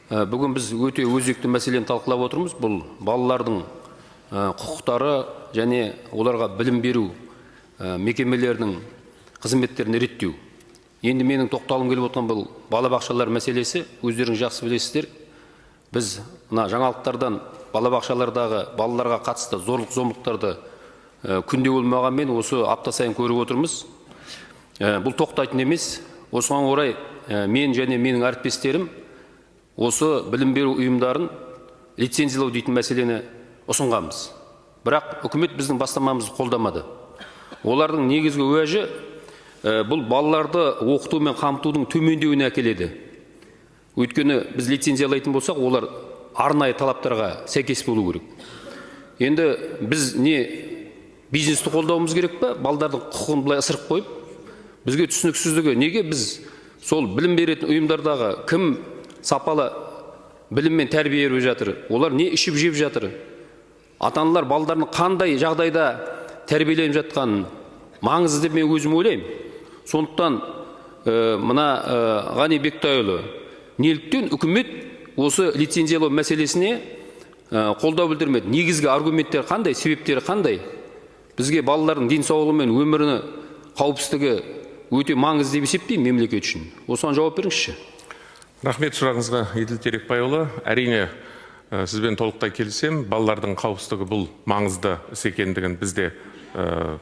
Бүгін біз өте өзекті мәселені талқылап отырмыз. Бұл балалардың құқықтары және оларға білім беру мекемелерінің қызметтерін реттеу. Енді менің тоқталғым келіп отырған бұл балабақшалар мәселесі. Өздеріңіз жақсы білесіздер. Біз мына жаңалықтардан балабақшалардағы балаларға қатысты зорлық зомбылықтарды күнде болмағанмен осы апта сайын көріп отырмыз. Бұл тоқтайтын емес. Осыған орай мен және менің әріптестерім осы білім беру ұйымдарын лицензиялау дейтін мәселені ұсынғанбыз. Бірақ үкімет біздің бастамамызды қолдамады. Олардың негізгі уәжі бұл балаларды оқыту мен қамтудың төмендеуіне әкеледі. Өйткені біз лицензиялайтын болсақ, олар арнайы талаптарға сәйкес болу керек. Енді біз не бизнесті қолдауымыз керек па? Балдардың құқығын былай ысырып қойып, бізге түсініксіздігі, неге біз сол білім беретін ұйымдардағы кім сапалы білім мен тәрбие беріп жатыр, олар не ішіп жеп жатыр, ата-аналар балдарының қандай жағдайда тәрбиеленіп жатқанын маңызды деп мен өзім ойлаймын. Сондықтан мына Ғани Бектайұлы, неліктен үкімет осы лицензиялау мәселесіне қолдау білдірмеді? Негізгі аргументтер қандай, себептері қандай? Бізге балалардың денсаулығы мен өмірінің қауіпсіздігі өте маңызды деп есептеймін мемлекет үшін. Осыған жауап беріңізші. Рахмет сұрағыңызға, Еділ Терекбайұлы. Әрине, сізбен толықтай келісемін. Балалардың қауіпсіздігі бұл маңызды іс екендігін біз де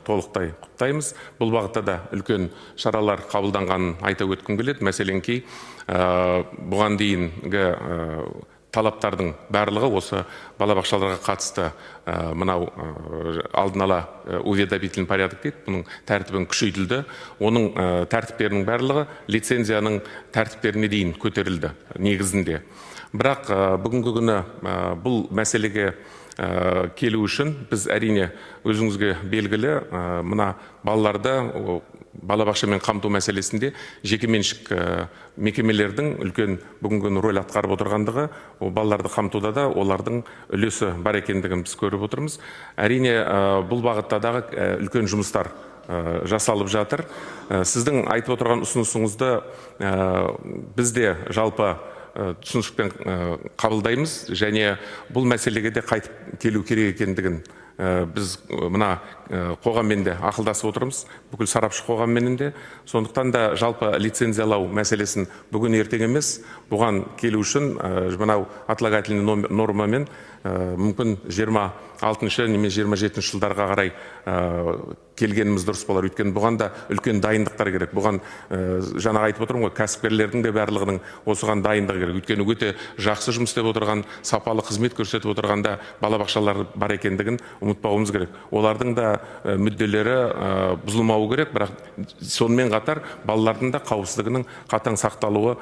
толықтай құптаймыз. Бұл бағытта да үлкен шаралар қабылданғанын айта өткім келеді. Мәселенки, бұған дейінгі талаптардың барлығы осы балабақшаларға қатысты мынау алдын ала уведомительный порядок дейді, бұның тәртібін күшейтілді. Оның тәртіптерінің барлығы лицензияның тәртіптеріне дейін көтерілді негізінде. Бірақ бүгінгі күні бұл мәселеге келу үшін біз, әрине, өзіңізге белгілі, мына балаларды балабақшамен қамту мәселесінде жекеменшік мекемелердің үлкен бүгінгі күні рөл атқарып отырғандығы, ол балаларды қамтуда да олардың үлесі бар екендігін біз көріп отырмыз. Әрине, бұл бағытта дағы үлкен жұмыстар жасалып жатыр. Сіздің айтып отырған ұсынысыңызды біз де жалпы түсіністікпен қабылдаймыз және бұл мәселеге де қайтып келу керек екендігін біз мына қоғаммен де ақылдасып отырмыз, бүкіл сарапшы қоғамменен де. Сондықтан да жалпы лицензиялау мәселесін бүгін ертең емес, бұған келу үшін мынау отлагательный нормамен мүмкін 26 немесе 27 жылдарға қарай келгеніміз дұрыс болар. Өйткені бұған да үлкен дайындықтар керек. Бұған жаңа айтып отырмын ғой, кәсіпкерлердің де барлығының осыған дайындығы керек. Өйткені өте жақсы жұмыс істеп отырған, сапалы қызмет көрсетіп отырған да балабақшалар бар екендігін ұмытпауымыз керек. Олардың да мүдделері бұзылмауы керек, бірақ сонымен қатар балалардың да қауіпсіздігінің қатаң сақталуы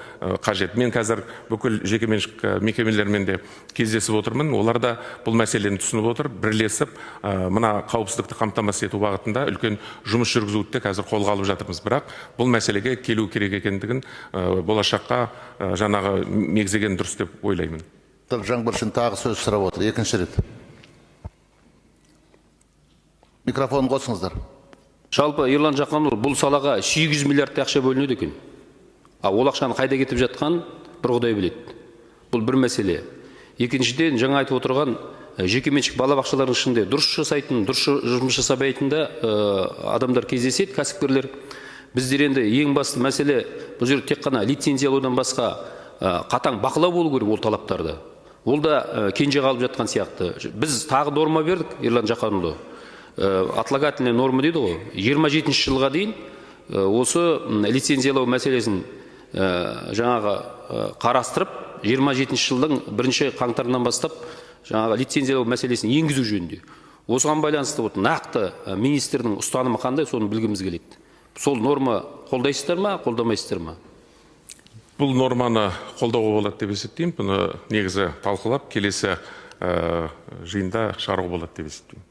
қажет. Мен қазір бүкіл жекеменшік мекемелермен де кездесіп отырмын. Олар да бұл мәселені түсініп отыр, бірлесіп мына қауіпсіздікті қамтамасыз ету бағытында үлкен жұмыс жүргізуді де қазір қолға алып жатырмыз. Бірақ бұл мәселеге келу керек екендігін болашаққа жаңағы мегзеген дұрыс деп ойлаймын. Жаңбыршин тағы сөз сұрап отыр, екінші рет. Микрофон қосыңыздар. Жалпы, Ерлан Жақанұлы, бұл салаға 800 миллиардтай ақша бөлінеді екен. А ол ақшаны қайда кетіп жатқанын бір Құдай біледі. Бұл бір мәселе. Екіншіден, жаңа айтып отырған жекеменшік балабақшалардың ішінде дұрыс жасайтын, дұрыс жұмыс жасамайтын да адамдар кездеседі, кәсіпкерлер. Біздер енді ең басты мәселе бұл жерде тек қана лицензиялаудан басқа қатаң бақылау болу керек ол талаптарды. Ол да кенже қалып жатқан сияқты. Біз тағы норма бердік, Ерлан Жақанұлы. Отлагательная норма дейді ғой. 27 жылға дейін осы лицензиялау мәселесін жаңағы қарастырып, 27 жылдың бірінші қаңтарынан бастап жаңағы лицензиялау мәселесін енгізу жөнінде. Осыған байланысты вот нақты министрдің ұстанымы қандай, соны білгіміз келеді. Сол норма қолдайсыздар ма, қолдамайсыздар ма? Бұл норманы қолдауға болады деп есептеймін. Бұны негізі талқылап, келесі жиында шығаруға болады деп есептеймін.